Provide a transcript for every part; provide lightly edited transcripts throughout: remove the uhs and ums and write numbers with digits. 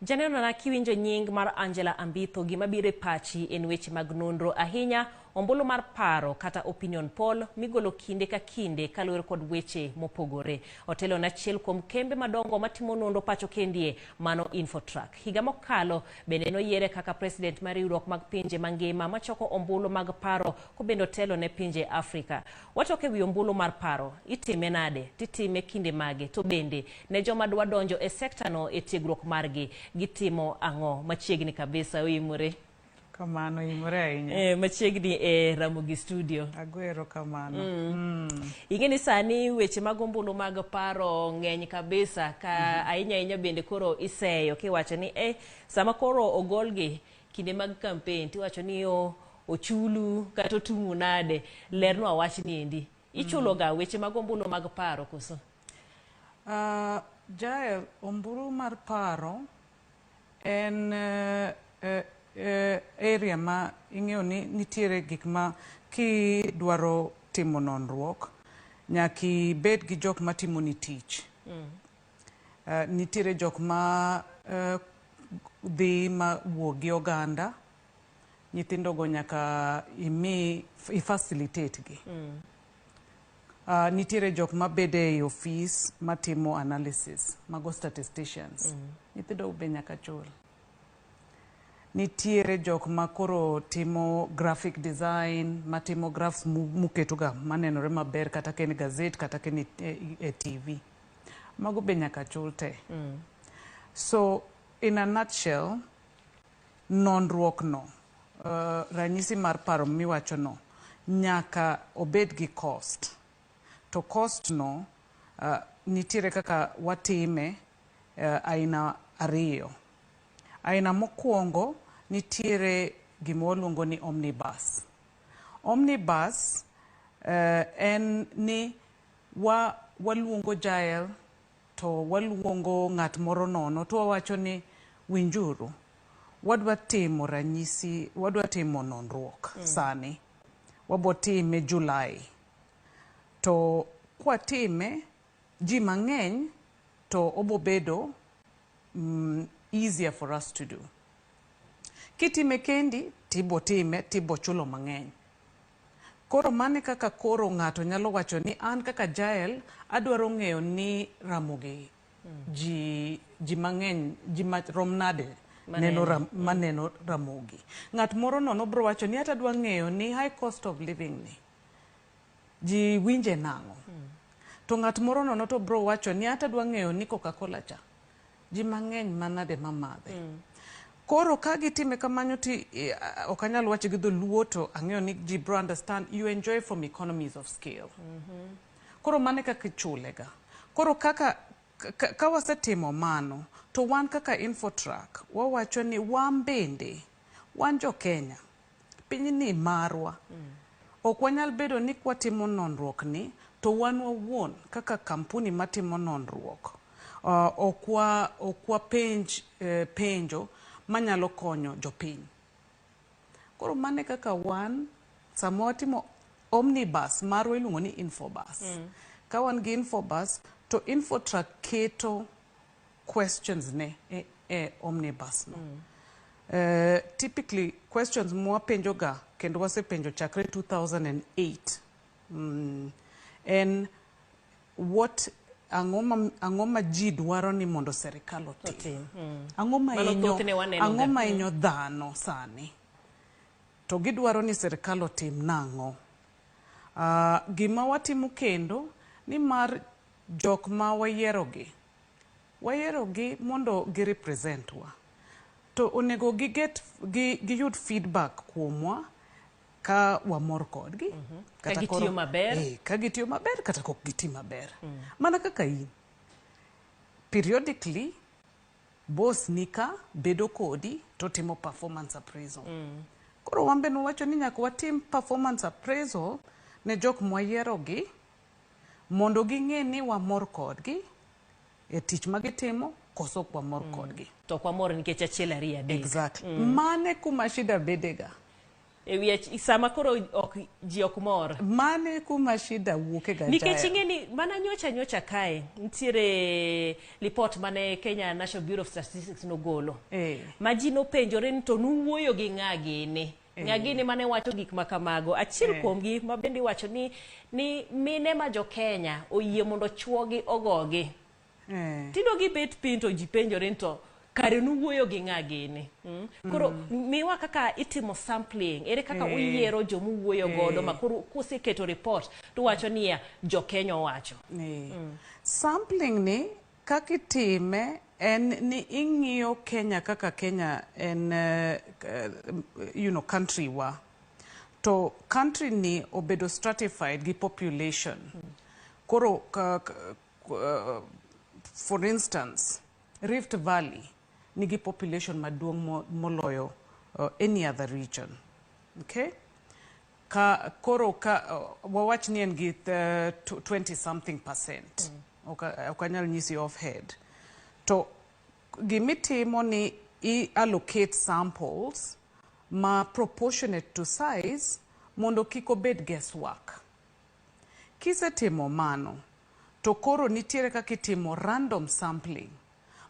Janeno na kiwinjo nying mar Angela Ambitho, gima biro e pachi en weche mag nonro ahinya, ombulu mar paro kata opinion poll migolo kinde ka kinde kaluwore kod weche mopogore. Otelo ne achiel kuom kembe madongo matimo nonro pacho kendie, mano Infotrack. Higa mokalo bende noyiere kaka president mar riwruok mag pinje mangima machoko ombulu mag paro kobende otelo ne pinje Afrika. Wachoke wi ombulu mar paro, itime nade, titime kinde mage, to bende ne joma dwa donjo e sekta no e tiegruok margi, gitimo ang'o? Machiegni kabisa, oimore. Kamano, imore ahinya. Machiegni e Ramogi studio. Agwero kamano. Ing'e ni sani weche mag ombulu mag paro ng'eny kabisa ka ahinya ahinya bende koro iseyo kiwacho ni sama koro ogolgi kinde mag campaign tiwacho ni ochulu kata otumu nade, lernwa wach ni endi. Ichulo ga weche mag ombulu mag paro koso? Jael, ombulu mar paro en area ma ing'eyo ni nitiere gik ma kidwaro timo nonruok nyaka ibed gi jok matimoni tich. Nitiere jok ma dhi ma wuo gi oganda, nyithindo go nyaka imi i facilitate gi. Nitiere jok mabede e ofis matimo analysis, mago statisticians. Nyithindo be nyaka chul. Nitiere jok ma koro timo graphic design, matimo graphs muketo ga manenore maber kata ka en gazette kata ka en e TV. Mago be nyaka chul te. So in a nutshell, nonruok no, ranyisi mar paro miwacho no, nyaka obed gi cost. To cost no, nitiere kaka watime aina ariyo. Aina mokwongo nitiere gima waluongo ni omnibus. Omnibus en ni waluongo Jael to waluongo ng'at moro nono to wawacho ni winjuru, wadwa timo ranyisi, wadwa timo nonruok sani. Wabo time July. To kwatime, ji mang'eny to obo bedo easier for us to do. Kitime kendi, tibo time, tibo chulo mang'eny. Koro mane kaka koro ng'ato nyalo wacho ni an kaka Jael adwaro ng'eyo ni Ramogi ji mang'eny, ji marom nade neno maneno Ramogi. Ng'at moro nono bro wacho ni ata adwa ng'eyo ni high cost of living ni ji winje nang'o. To ng'at moro nono to bro wacho ni ata adwa ng'eyo ni Coca-Cola cha ji mang'eny manade mamadhe. Koro ka gitime kamano ti ok anyal wacho gi dholuo to ang'eyo ni ji bro understand, you enjoy from economies of scale. Koro mano e kaka ichule ga. Koro kaka ka wasetimo mano to wan kaka Infotrack wawacho ni wan bende wan jo Kenya, pinyni marwa. Ok wanyal bedo ni kwatimo nonruok ni to wan wawuon kaka kampuni matimo nonruok ok wapenj penjo manyalo konyo jopiny. Koro mano e kaka wan sama watimo omnibus marwa iluongo ni Infobus. Ka wan gi Infobus to Infotrack keto questions ne e omnibus no. Typically questions mwapenjo ga kendo wasepenjo chakre 2008 en what ang'o ma ji dwaro ni mondo serikal otim. Otim. Ang'o ma Mano hinyo thothne waneno ang'o ga. ma hinyo dhano sani to gidwaro ni serikal otim nang'o. Gima watimo kendo ni mar jok ma wayierogi, wayierogi mondo gi represent wa. To onego giyud feedback kuomwa ka wamor kodgi. Ka gitiyo maber. Ka gitiyo maber kata kok giti maber. Mana kaka in. Periodically, boss ni ka bedo kodi to timo performance appraisal. Koro wan be nwawacho ni nyaka watim performance appraisal ne jok mwayierogi mondo ging'e ni wamor kodgi e tich magitimo koso ok wamor kodgi. To ok wamor nikech achiel ariyo adek. Exactly. Mane kuma shida bedega. E wi sama koro ok ji ok mor. Mane kuma shida wuoke ga. Nikech ing'e ni mana nyocha nyocha kae nitiere lipot mane Kenya National Bureau of Statistics nogolo. Ma ji nopenjore ni to nuwuoyo gi ng'a gini? Ng'a gini mane wacho gik ma kamago? Achiel kuomgi ma bende iwacho ni mine ma jo Kenya oyie mondo chuogi ogogi. Tino gibet piny to ji penjore ni to kare nuwuoyo gi ng'a gini? Koro miwa kaka itimo sampling, ere kaka uyiero jomuwuoyo godo ma koro kuseketo report to wacho niya jo Kenya owacho. Sampling ni kaka itime en ni ing'iyo Kenya kaka Kenya en country wa. To country ni obedo stratified gi population. Koro for instance, Rift Valley nigi population maduong' moloyo any other region. Okay? Ka koro ka wawach ni en gi 20 something percent. Ok anyal nyisi off head. To gimitimo ni i allocate samples ma proportionate to size mondo kik obed guesswork. Kisetimo mano, to koro nitiere kaka itimo random sampling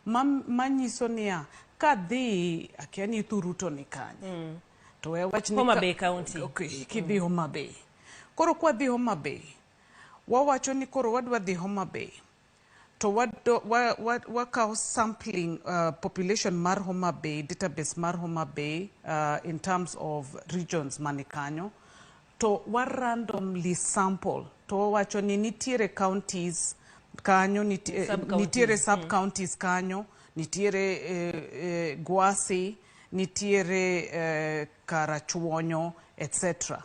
manyiso niya kadhi akia ni Thuruto ni kanye. To we wach ni Homa Bay County. Okay, kidhi Homa Bay. Koro kwadhi Homa Bay, wawacho ni koro wadwa dhi Homa Bay. To wakawo sampling population mar Homa Bay, database mar Homa Bay in terms of regions mani kanyo. To wa randomly sample. To wawacho ni nitiere counties kanyo, nitiere sub counties kanyo, nitiere Gwasi, nitiere Karachuonyo, etc.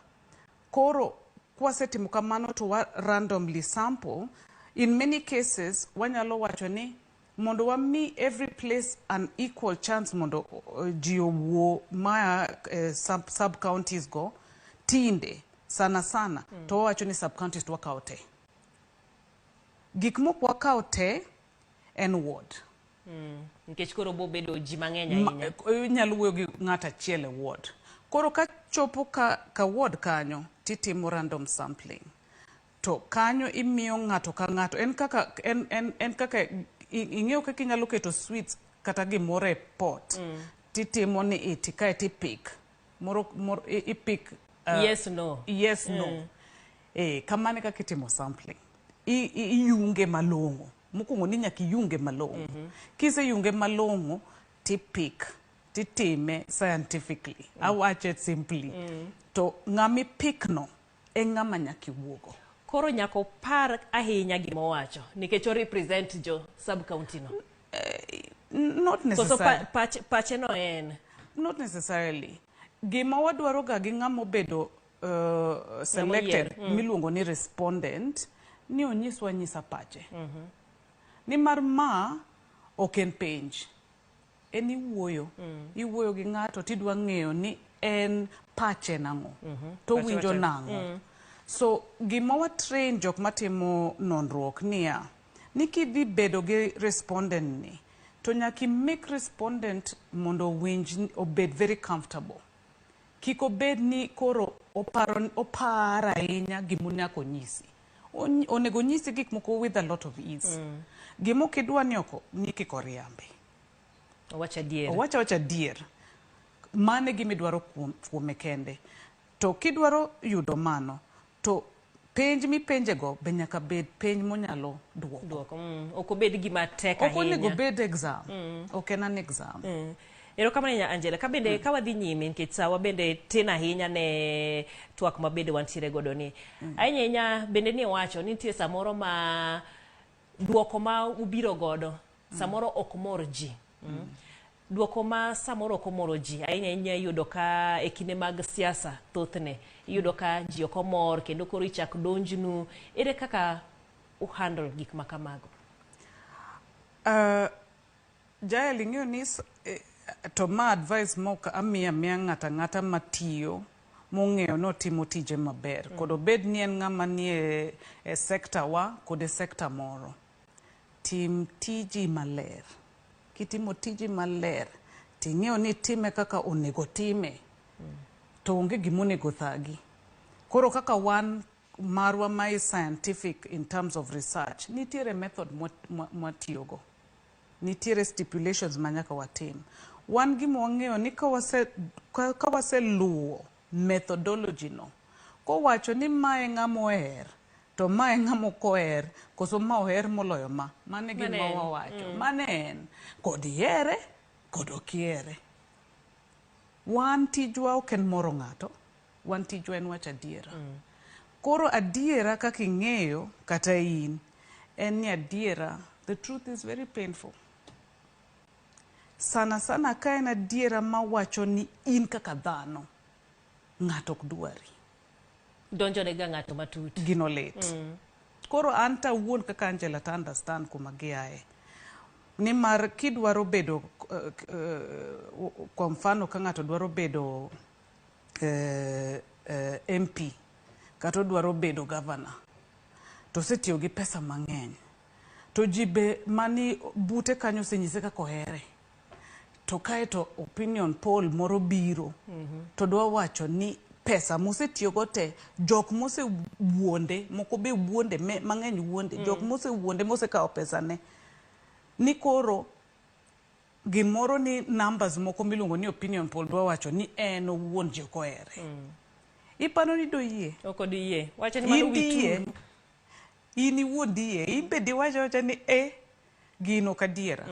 Koro kwasetimo kamano to wa randomly sample. In many cases, wanyalo wacho ni mondo wami every place an equal chance mondo ji owuo ma sub counties go tinde sana sana to wawacho ni sub counties to wakawo te. Gik mok wakawo te en ward. Nikech koro bobedo ji mang'eny ahinya. Inyalo wuoyo gi ng'ato achiel e ward. Koro ka chopo ka ward kanyo titimo random sampling. To kanyo imiyo ng'ato ka ng'ato en kaka en kaka ing'eyo kaka inyalo keto sweets kata gimoro e pot. Titimo ni iti kae tipik. Moro ipik yes no. Yes no. Kamano kaka itimo sampling. Iyunge malong'o. Mokwongo ni nyaka iyunge malong'o. Kiseyunge malong'o tipik titime scientifically. Awache simply. To ng'ama ipikno e ng'ama nyaka iwuogo. Koro nyaka opar ahinya gima owacho nikech o represent jo sub county no. Not necessarily. Koso pache no en? Not necessarily. Gima wadwaro ga gi ng'ama obedo selected miluongo ni respondent ni onyiswa nyisa pache. Nimar ma ok en penj. En iwuoyo. Iwuoyo gi ng'ato tidwa ng'eyo ni en pache nang'o. To winjo nang'o. So gima wa train jok matimo nonruok niya ni kidhi bedo gi respondent ni to nyaka make respondent mondo owinj obed very comfortable. Kik obed ni koro oparo ahinya gima nyaka onyisi. Onego onyisi gik moko with a lot of ease. Gima ok idwa ni oko ni kik oriambi. Owach adier. Owach adier. Mano e gima idwaro kuome kende. To kidwaro yudo mano, to penj mipenjego be nyaka bed penj monyalo duoko. Ok obed gima tek ahinya. Ok onego bed exam. Ok en an exam. Erokamano ahinya Angela. Ka bende ka wadhi nyime nikech sawa bende tin ahinya ne twak ma bende wantiere godo ni. Ahinya ahinya bende ni wacho ni nitie samoro ma duoko ma ubiro godo samoro ok mor ji. Duoko ma samoro ok omoro ji ahinya ahinya iyudo ka e kinde mag siasa thothne iyudo ka ji ok omor kendo koro ichak donjnu. Ere kaka uhandle gik ma kamago? Jael, ing'eyo ni to ma advice mok amiyo amiya ng'ato ang'ata matiyo mong'eyo ni otimo tije maber. Kod obed ni en ng'ama nie e sekta wa kod e sekta moro. Tim tiji maler. Kitimo tiji maler, ting'eyo ni itime kaka onego time. To onge gimonego thagi. Koro kaka wan marwa ma is scientific in terms of research, nitiere method mwatiyogo. Nitiere stipulations ma nyaka watim. Wan gima wang'eyo ni ka waseluwo methodology no, kowacho ni mae ng'ama oher, to mae ng'ama ok oher, koso ma oher moloyo ma, mano e gima Mano en. Wawacho. Mano en. Kod ihere, kod ok ihere. Wan tijwa ok en moro ng'ato, wan tijwa en wacho adiera. Koro adiera kaka ing'eyo kata in, en ni adiera, the truth is very painful. Sana sana ka en adiera mawacho ni in kaka dhano, ng'ato ok dwari. Donjo ne ga ng'ato matut. Gino lit. Koro an ta wuon kaka Angela to understand kuma giaye. Nimar kidwaro bedo, kwa mfano ka ng'ato dwaro bedo MP kata odwaro bedo governor, to osetiyo gi pesa mang'eny. To ji be mani bute kanyo osenyise kaka ohere. To kae to opinion poll moro biro to dwa wacho ni pesa mosetiyogo te, jok mosewuonde, moko be wuonde, mang'eny wuonde, jok mosewuonde mosekawo pesa ne, ni koro gimoro ni numbers moko miluongo ni opinion poll dwa wacho ni en owuon ji ok ohere. Iparo ni doyie? Ok odiyie. Wacho ni mano In diyie? wituru. In iwuon diyie? In be diwacho awacha ni e gino ok adiera.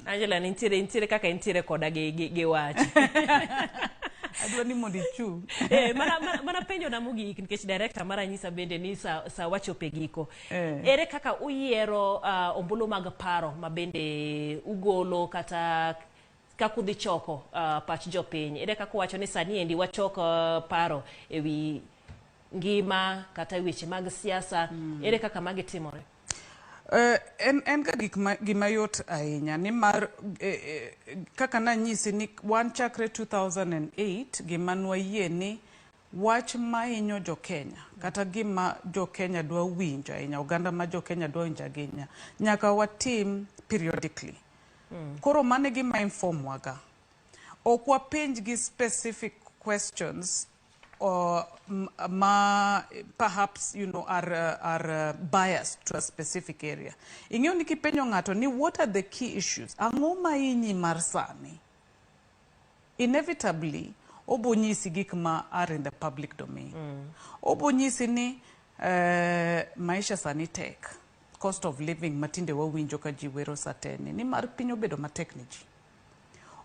Angela, nitiere kaka intiere koda gi wach. Adwa ni mondo ichung'. Mana penjo na mogik nikech director mara nyisa bende ni sa wachopo e giko. Ere kaka uyiero ombulu mag paro ma bende ugolo kata kaka udhi choko pach jopiny? Ere kaka uwacho ni sani endi wachok paro ewi ngima kata weche mag siasa? Ere kaka magi timore? En ga gik ma, gima yot ahinya nimar kaka nanyisi ni wan chakre 2008 gima nwayie ni wach mahinyo jo Kenya kata gima jo Kenya dwa winjo ahinya, oganda ma jo Kenya dwa winjo ahinya, nyaka watim periodically. Koro mano e gima inform waga. Ok wapenj gi specific questions or ma perhaps are biased to a specific area. Ing'eyo ni kipenjo ng'ato ni what are the key issues, ang'o ma hinyi mar sani, inevitably obo nyisi gik ma are in the public domain. Obo nyisi ni maisha sani tek, cost of living matinde wawinjo ka ji wero sateni, ni mar piny obedo matek ne ji.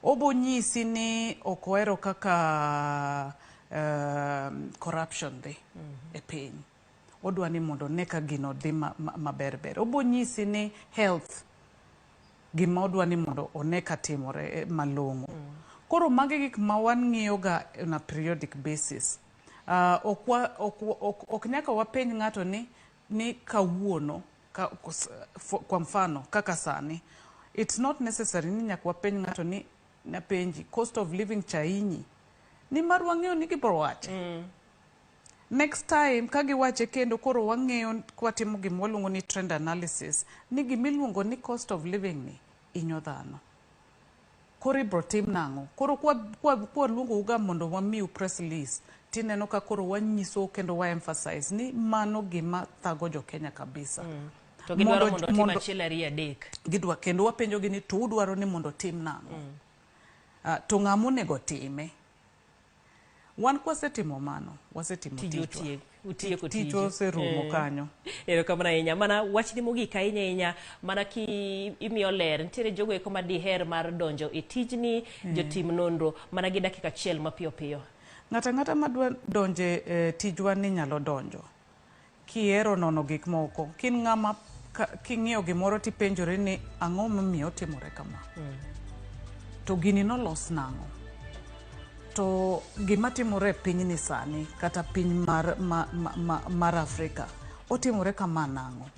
Obo nyisi ni ok ohero kaka corruption dhi e piny. Odwa ni mondo one ka gino dhi maber ber. Obo nyisi ni health gima odwa ni mondo one ka timore malong'o. Koro magi gik ma wang'iyo ga on a periodic basis. Ok nyaka wapenj ng'ato ni kawuono kwa mfano kaka sani, it's not necessary ni nyaka wapenj ng'ato ni napenji cost of living cha hinyi, nimar wang'eyo ni gibiro wache. Next time ka giwache kendo koro wang'eyo kwatimo gima waluongo ni trend analysis ni gimiluongo ni cost of living ni hinyo dhano. Koro ibro tim nang'o? Koro kwa luongo uga mondo wamiu press release, tineno ka koro wanyiso kendo wa emphasize ni mano gima thago jo Kenya kabisa. To gidwaro mondo otim achiel ariyo adek. Gidwa kendo wapenjo gi ni to udwaro ni mondo tim nang'o? To ng'ama onego time? Wan kwasetimo mano, wasetimo Tiju tichwa. Utieko Tichwa tiju. oserumo kanyo. Erokamano ahinya. Mana wachni mogik ahinya ahinya, mana ki imiyo ler, nitiere jogo eko ma diher mar donjo e tijni, jotim nonro, mana gi dakika achiel mapiyo piyo. Ng'ato ang'ata madwa donje e tijwa ni nyalo donjo. Kihero nono gik moko, kin ng'ama king'iyo gimoro tipenjori ni ang'o momiyo otimore kama. To gini nolos nang'o? To gima timore e pinyni sani, kata piny mar Afrika, otimore kama nang'o?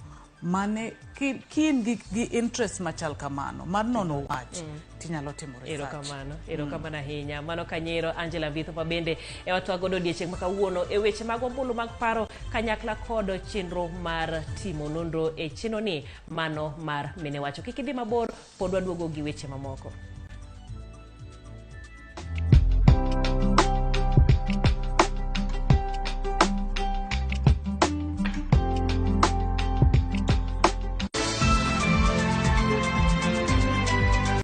Mane ki in gi interest machal kamano, mar nono wach, tinyalo timo research. Erokamano, erokamano ahinya. Mano kanyero Angela Vitho ma bende e watwa godo odiechieng' ma kawuono e weche mag ombulu mag paro kanyakla kod chenro mar timo nonro e chenro ni mano mar mine wacho. Kik idhi mabor, pod waduogo gi weche mamoko.